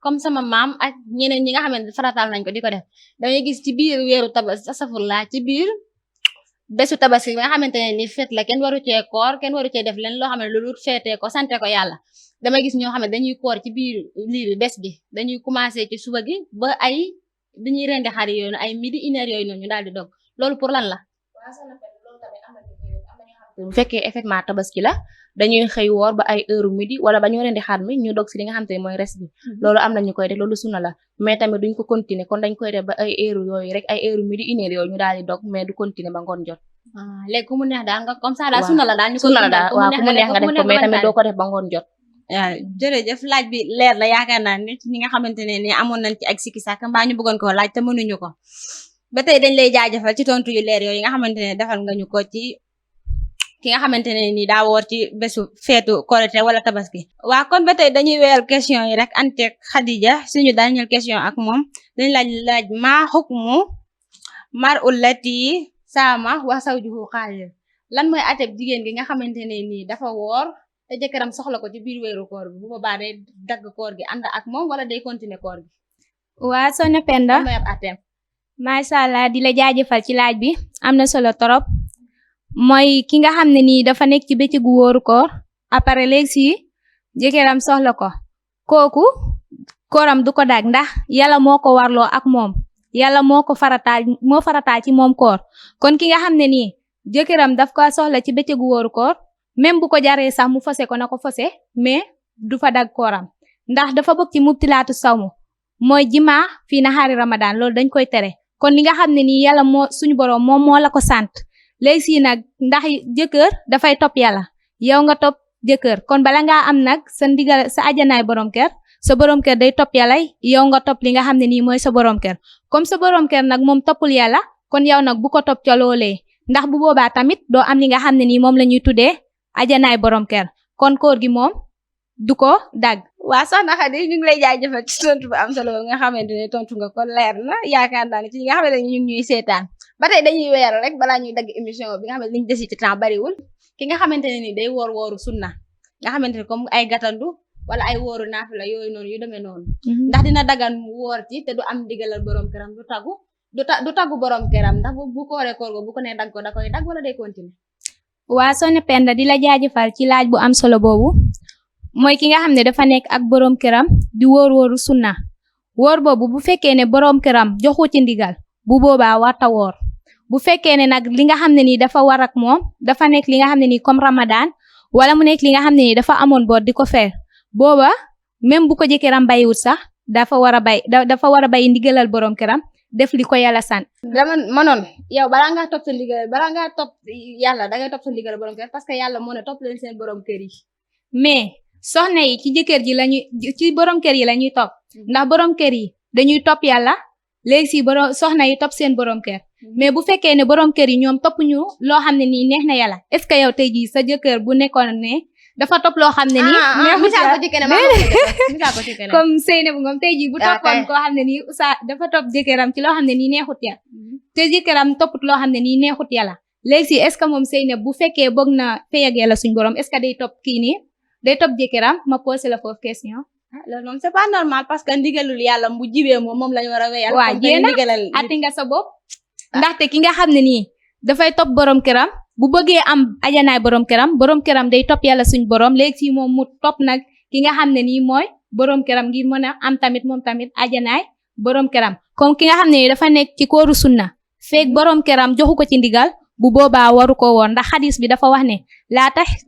comme sama maam ak ñeneen ñi nga xamante farataal nañ ko di ko def damay gis ci biir weeru tabas asafurlaa ci biir bésu tabaski nga xamante ne ni fête la kenn waru cee koor kenn waru cee def leen loo xam ne lu dul feetee ko sante ko yàlla dama gis ñoo xam ne dañuy koor ci biir lii bi bés bi dañuy commencé ci suba gi ba ay dañuy rendi xar yooyu ay midi une heure yooyu noonu ñu daal di dog loolu pour lan la. bu fekkee effectivement tabaski la dañuy xëy woor ba ay heure midi wala ba ñu rendi xar mi ñu dog si li nga xam te ne mooy res bi loolu am na ñu koy def loolu sunna la mais tamit duñ ko continuer kon dañ koy def ba ay heure yooyu rek ay heure midi une heure yooyu ñu daal di dog mais du continuer ba ngoon jot. léegi ku mu neex daal nga comme ça daal sunna la daal ñu ko sunna la daal waaw ku mu neex nga def ko mais tamit doo ko def ba ngoon jot. waaw jërëjëf laaj bi leer la yaakaar naa ne ñi nga xamante ne ni amoon nañ ci ak sikki sàkk mbaa ñu bëggoon ko laaj te mënuñu ko ba tey dañ lay jaajëfal ci tontu yu leer yooyu nga xamante ne defal nga ñu ko ci ki nga xamante ne ni daa woor ci bésu feetu korité wala tabaski. waa kon ba tey dañuy wéyal question yi rek antek Khadija suñu dernière question ak moom dañ laaj maa hukmu mar'ul lati saama wa zawjuhu xaadir lan mooy ateb jigéen gi nga xamante ne nii dafa woor te jëkkëram soxla ko ci biir weeru koor bi bu boobaa day dagg koor gi ànd ak moom wala day continuer koor gi. waa Soxna Penda macha allah di la jaajëfal ci laaj bi am na solo trop mooy ki nga xam ne nii dafa nekk ci bëccëgu wóoru koor après léegi si jëkkëram soxla ko kooku kooram du ko dag ndax yàlla moo ko warloo ak moom yàlla moo farataal ci moom koor kon ki nga xam ne nii jëkkëram daf ko soxla ci bëccëgu wóoru koor même bu ko jaree sax mu fose ko na ko fose mais du fa dag kooram ndax dafa bokk ci mubtilaatu sawmu mooy jimaa fii nahaari ramadan loolu dañ koy tere kon li nga xam ne nii yàlla moo suñu boroom moom moo la ko sant léegi si nag ndax jëkkër dafay topp yàlla yow nga topp jëkkër kon bala ngaa am nag sa ndigal sa ajanaay borom kër sa borom kër day topp yàlla yow nga topp li nga xam ne nii mooy sa borom kër comme sa borom kër nag moom toppul yàlla kon yow nag bu ko topp ca loolee ndax bu boobaa tamit doo am li nga xam ne nii moom la ñuy tuddee ajanaay borom kër kon koor gi moom du ko dag. waa soxna Khady ñu ngi lay jaajëfal ci tontu bu am solo nga xamante ne tontu nga ko leer na yaakaar naa ne ci ñi nga xamante ne ñu ngi ñuy seetaan ba tey dañuy weer rek balaa ñuy dagg émission bi nga xam ne liñ desi ci temps bariwul ki nga xamante ne ni day wooru sunna nga xamante ne comme ay gatandu wala ay wooru naafila yooyu noonu yu demee noonu ndax dina dagan mu woor ci te du am digalal borom këram du taggu borom këram ndax bu kooree koor go bu ko nee dag ko da koy dag wala day continuer. waa Soxna Penda di la jaajëfal ci laaj bu am solo boobu mooy ki nga xam ne dafa nekk ak borom këram di wóoru sunna wóor boobu bu fekkee ne borom këram joxu ci ndigal bu boobaa warta woor bu fekkee ne nag li nga xam ne nii dafa war ak moom dafa nekk li nga xam ne nii comme Ramadan wala mu nekk li nga xam ne nii dafa amoon boor di ko feer booba même bu ko jëkkëram bayiwut sax dafa war a bay ndigalal borom këram def li ko yàlla sant. dama mënoon yow balaa ngaa topp sa ndigal balaa ngaa topp yàlla dangay topp sa ndigal borom kër parce que yàlla moo ne topp leen seen borom kër yi. mais soxna yi ci jëkkër ji ci borom kër yi la ñuy topp ndax borom kër yi dañuy topp yàlla léegi si soxna yi topp seen borom kër mais bu fekkee ne borom kër yi ñoom topp ñu loo xam ne nii neex na yàlla est-ce que yow tey jii sa jëkkër bu nekkoon ne dafa topp loo xam ne nii misaal ko ci keneen comme Seynabou Ngom tey jii bu toppoon koo xam ne nii dafa topp jëkkëram ci loo xam ne nii neexut yàlla te jëkkëram topput loo xam ne nii neexut yàlla léegi si est-ce que moom Seynabou bu fekkee bëgg na fay ak yàlla suñu borom est-ce que day topp kii nii day topp jëkkëram ma posé la foofu question. loolu moom c'est pas normal parce que ndigalul yàlla bu jibee moom lañu war a wéyal. waa jéem a ati nga sa bopp ndaxte ki nga xam ne nii dafay topp borom këram bu bëggee am ajanaay borom këram day topp yàlla suñ borom léegi si moom mu topp nag ki nga xam ne nii mooy borom këram ngir mën a am tamit moom tamit ajanaay borom këram comme ki nga xam ne nii dafa nekk ci kooru sunna feek borom këram joxu ko ci ndigal bu boobaa waru ko woon ndax xadis bi dafa wax ne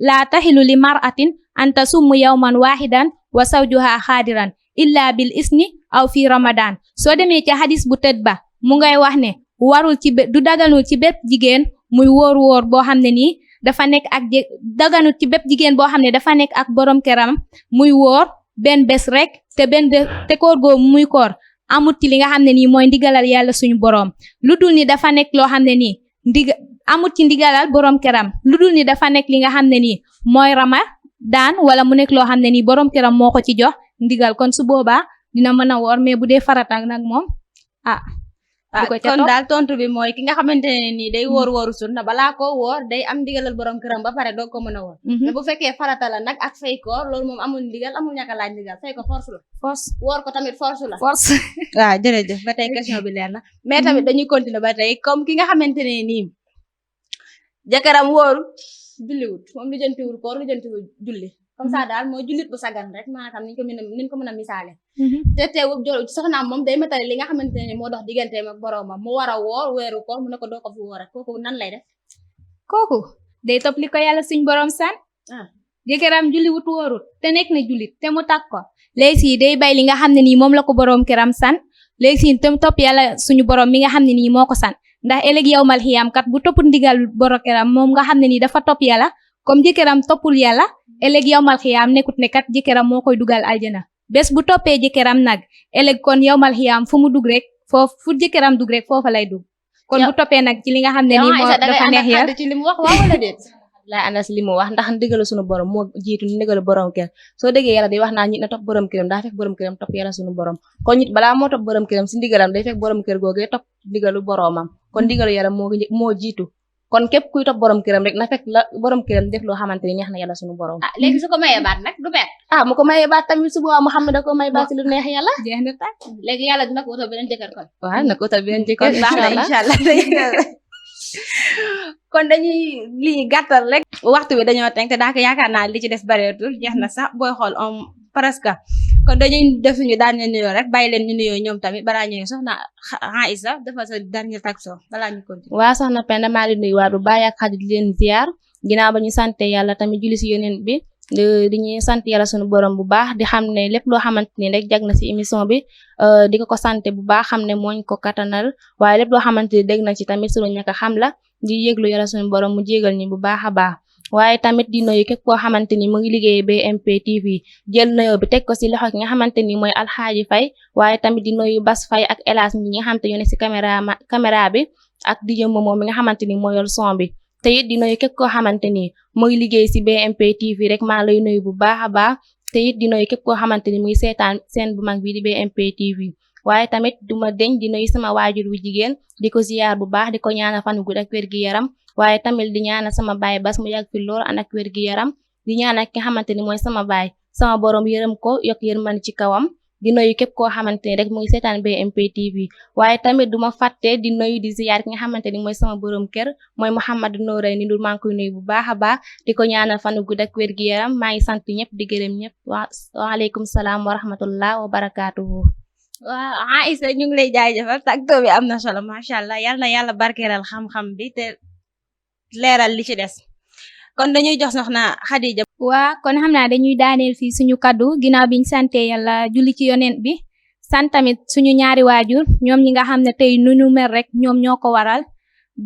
laa taxilu li maratin an tasummu yawman wahidan wa zawjuha xaadiran illa bil isni aw fi ramadan soo demee ci xadis bu tëdd ba mu ngay wax ne warul du daganul ci bépp jigéen muy wóor boo xam ne nii dafa nekk ak daganul ci bépp jigéen boo xam ne dafa nekk ak borom këram muy wóor benn bés rek te koor googu muy koor amut ci li nga xam ne nii mooy ndigalal yàlla suñu borom lu dul ni dafa nekk loo xam ne nii amut ci ndigalal borom këram lu dul ni dafa nekk li nga xam ne nii mooy Ramadan wala mu nekk loo xam ne nii borom këram moo ko ci jox ndigal kon su boobaa dina mën a woor mais bu dee farata nag moom kon daal tontu bi mooy ki nga xamante ne nii day wóoru sunna balaa ko woor day am ndigalal borom këram ba pare doo ko mën a woor mais bu fekkee farata la nag ak fay koor loolu moom amul ndigal amul ñàkk a laaj ndigal fay ko force la woor ko tamit force la waaw jërëjëf ba tey question bi leer na mais tamit dañuy continuer ba tey comme ki nga xamante ne nii jëkkëram wóorut julliwut moom lijjantiwul koor lijjantiwul julli comme ça daal mooy jullit bu sagan rek maanaam niñ ko mën a misaale te teewul soxnaam moom day matale li nga xamante ne moo dox digganteem ak boroomam mu war a woor weeru koor mu ne ko doo ko fi woor rek kooku nan lay def kooku day topp li ko yàlla suñ borom san jëkkëram julliwut wóorut te nekk na jullit te mu takk ko léegi si day bay li nga xam ne nii moom la ko borom këram san léegi si te mu topp yàlla suñu borom mi nga xam ne nii moo ko san ndax ëllëg yawmal xiyaam kat bu topp ndigal borom këram moom nga xam ne nii dafa topp yàlla comme jëkkëram toppul yàlla ëllëg yawmal xiyaam nekkut ne kat jëkkëram moo koy dugal aljana bés bu toppee jëkkëram nag ëllëg kon yawmal xiyaam fu mu dug rek foofu fu jëkkëram dug rek foofa lay dug kon bu toppee nag ci li nga xam ne nii moo dafa neex yàlla ci li mu wax waaw wala déet laa ànd si li mu wax ndax ndigalu suñu borom moo jiitu ndigalu borom kër soo déggee yàlla day wax naa nit na topp borom këram daa fekk borom këram topp yàlla suñu borom kon nit balaa moo topp borom këram si ndigalam day fekk borom kër googee topp ndigalu boromam kon ndigalu yàlla moo jiitu kon képp kuy topp borom këram rek na fekk la borom këram def loo xamante ni neex na yàlla suñu borom léegi su ko mayee baat nag du pet mu ko mayee baat tamit su boobaa mu xam ne da ko may baat si lu neex yàlla jeex na tàkk léegi yàlla dina ko wutal beneen jëkkër kon waaw na ko wutal beneen jëkkër kon baax na incha allah kon dañuy lii gàttal rek waxtu bi dañoo tënk te daanaka yaakaar naa li ci des bareetul jeex na sax booy xool presque kon dañuy def suñu dernier nuyoo rek bàyyi leen ñu nuyoo ñoom tamit balaa ñëwee soxna Aïssa dafa sa dernier takso balaa ñu continuer. waa soxna Penda maa di nuyuwaat bu baax ak Xadi di leen ziar ginnaaw ba ñu sante yàlla tamit julli si yonent bi di ñuy sant yàlla suñu borom bu baax di xam ne lépp loo xamante ni rek jag na si émission bi di ko sante bu baax xam ne mooñ ko kattanal waaye lépp loo xamante ni dégg na ci tamit suñu ñàkk a xam la di yëglu yàlla suñu borom mu jégal ñi bu baax a baax waaye tamit di nuyu képp koo xamante ni mu ngi liggéey BMP TV jël nuyoo bi teg ko si loxo ki nga xamante ni mooy Alxaaji Fay waaye tamit di nuyu Bas Fay ak Elas ñi nga xamante ñu ne si caméra bi ak di jëm moom mi nga xamante ni mooy yor son bi te it di nuyu képp koo xamante ni mu ngi liggéey si BMP TV rek maa lay nuyu bu baax a baax te it di nuyu képp koo xamante ni muy seetaan seen bu mag bi di BMP TV waaye tamit duma deñ di nuyu sama waajur wu jigéen di ko ziyaar bu baax di ko ñaanal fan gu gudd ak wér gi yaram waaye tamit di ñaanal sama baay Bas mu yàgg fi lool ànd ak wér gi yaram di ñaanal ki nga xamante ni mooy sama baay sama borom yërëm ko yokk yërmande ci kawam di nuyu képp koo xamante ni rek mu ngi seetaan BMP TV waaye tamit duma fàtte di nuyu di ziyaar ki nga xamante ni mooy sama borom kër mooy Mouhamadou Nourey ni du maa ngi koy nuyu bu baax a baax di ko ñaanal fan gu gudd ak wér gi yaram maa ngi sant ñëpp di gërëm ñëpp waaleykum salaam wa rahmatullah wa barakaatuhu. waaw Aïssa ñu ngi lay jaajëfal tàggatoo bi am na solo macha allah yal na yàlla barkeelal xam-xam bi te leeral li ci des kon dañuy jox soxna Khadija. waa kon xam naa dañuy daaneel fii suñu kaddu ginnaaw biñ sante yàlla julli ci yonent bi sant tamit suñu ñaari waajur ñoom ñi nga xam ne tey nu ñu mel rek ñoom ñoo ko waral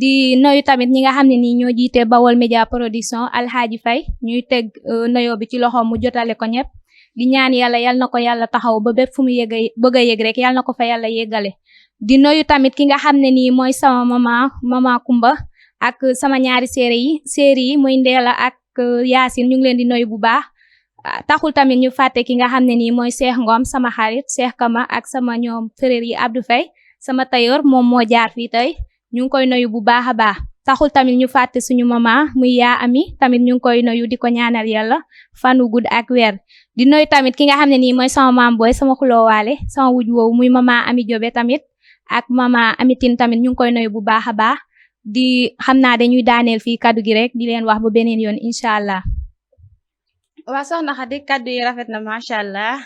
di nuyu tamit ñi nga xam ne nii ñoo jiite Bawol Média Production Alxaaji Fay ñuy teg nuyoo bi ci loxo mu jotale ko ñëpp di ñaan yàlla yal na ko yàlla taxaw ba bépp fu mu bëgg a yëg rek yal na ko fa yàlla yëggale di nuyu tamit ki nga xam ne nii mooy sama mama Kumba ak sama ñaari séeri yi muy Ndeela ak Yaasin ñu ngi leen di nuyu bu baax taxul tamit ñu fàtte ki nga xam ne nii mooy Cheikh Ngom sama xarit Cheikh Kama ak sama ñoom frère yi Abdou Faye sama tailleur moom moo jaar fii tey ñu ngi koy nuyu bu baax a baax taxul tamit ñu fàtte suñu mama muy yaa ami tamit ñu ngi koy nuyu di ko ñaanal yàlla fanu gudd ak weer di nuyu tamit ki nga xam ne nii mooy sama maam booy sama xuloowaale sama wuj woowu muy mama Ami Jobe tamit ak mama Amitin tamit ñu ngi koy nuyu bu baax a baax di xam naa dañuy daaneel fii kaddu gi rek di leen wax ba beneen yoon incha allah. waa soxna Khady kaddu yi rafet na macha allah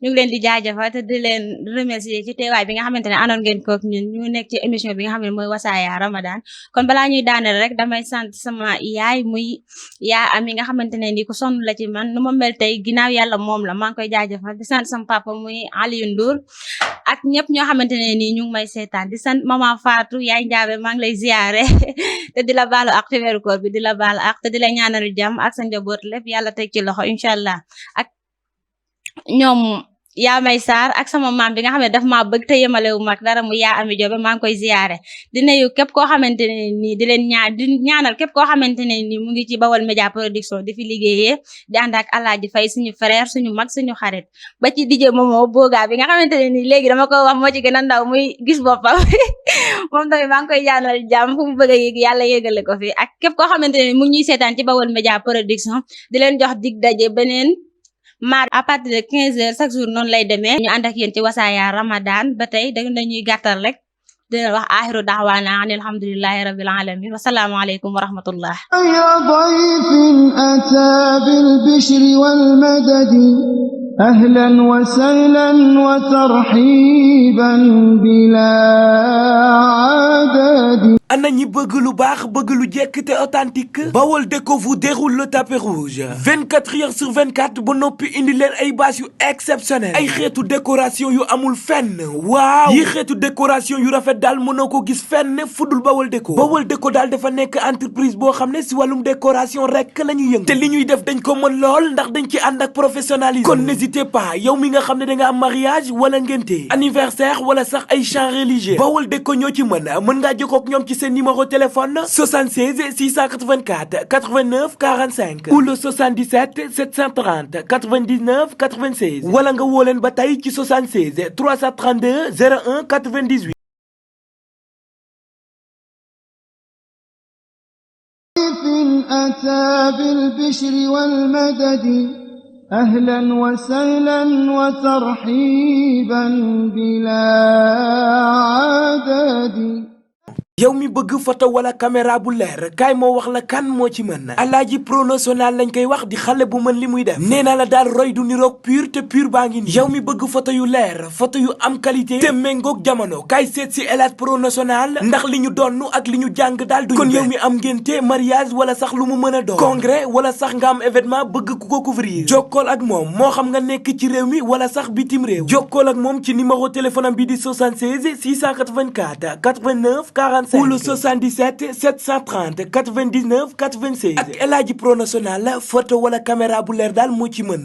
ñu ngi leen di jaajëfal te di leen remercier ci teewaay bi nga xamante ne àndoon ngeen kook ñun ñu nekk ci émission bi nga xam ne mooy Wassaya Ramadan kon balaa ñuy daaneel rek damay sant sama yaay muy yaa ami nga xamante ne ni ku sonn la ci man nu ma mel tey ginnaaw yàlla moom la maa ngi koy jaajëfal di sant sama papa muy Aliou Ndour ak ñëpp ñoo xamante ne nii ñu ngi may seetaan di sant maman Fatou yaay Njaabe maa ngi lay ziyaare te di la baalu ak ci weeru koor bi di la baalu ak te di la ñaanal jàmm ak sa njaboot lépp yàlla teg ci loxo incha allah ak ñoom yaa may saar ak sama maam bi nga xam ne daf maa bëgg te yemalewu mag dara mu yaa ami jobe maa ngi koy ziyaare di nuyu képp koo xamante ne nii di leen ñaanal képp koo xamante ne nii mu ngi ci Bawol Média Production di fi liggéeyee di ànd ak Alaaji Fay suñu frère suñu mag suñu xarit ba ci DJ Momo Boga bi nga xamante ne nii léegi dama ko wax moo ci gën a ndaw muy gis boppam moom tamit maa ngi koy ñaanal jàmm fu mu bëgg a yëg yàlla yëgale ko fi ak képp koo xamante ne mu ngi ñuy seetaan ci Bawol Média Production di leen jox dig daje beneen à partir de 15h chaque jour noonu lay demee ñu ànd ak yéen ci Wassaya Ramadan ba tey dañuy gàttal rek di leen wax aaxiru da'waana an alhamdulillahi rabbil alamin wasalaamu aleykum wa rahmatullah خير ضيف أتى بالبشر والمدد أهلا وسهلا وترحيبا بلا عدد. ana ñi bëgg lu baax bëgg lu jekk te authentique Bawol Déco vous déroule le tapis rouge 24 heures sur 24 ba noppi indi leen ay bâche yu exceptionnel ay xeetu décoration yu amul fenn waaw yi xeetu décoration yu rafet daal mënoo ko gis fenn fudul Bawol Déco daal dafa nekk entreprise boo xam ne si wàllum décoration rek la ñuy yëngu te li ñuy def dañ ko mën lool ndax dañ ci ànd ak professionnalisme kon n'hésitez pas yow mi nga xam ne da nga am mariage wala ngénte anniversaire wala sax ay chants religieux Bawol Déco ñoo ci mën ngaa jokkoo ak ñoom ci seen numéro téléphone 76 684 89 45 ou le 77 730 99 96 wala nga woo leen ba tey ci 76 332 01 98. أتى بالبشر والمدد أهلا وسهلا وترحيبا بلا عدد. yow mi bëgg photo wala caméra bu leer kaay moo wax la kan moo ci mën Alaaji Pro National lañ koy wax di xale bu mën li muy def nee naa la daal roy du niroog pur te pur baa ngi nii yow mi bëgg photo yu leer photo yu am qualité te méngoog jamono kaay seet si Elhadj Pro National ndax li ñu donnu ak li ñu jàng daal du kon yow mi am ngénte mariage wala sax lu mu mën a doon congrès wala sax nga am événement bëgg ku ko couvrir jokkool ak moom moo xam nga nekk ci réew mi wala sax bitim réew jokkool ak moom ci numéro téléphone am bi di 76 684 89 45 ou le 77 730 99 96 ak Elhadji Pro National photo wala caméra bu leer daal moo ci mën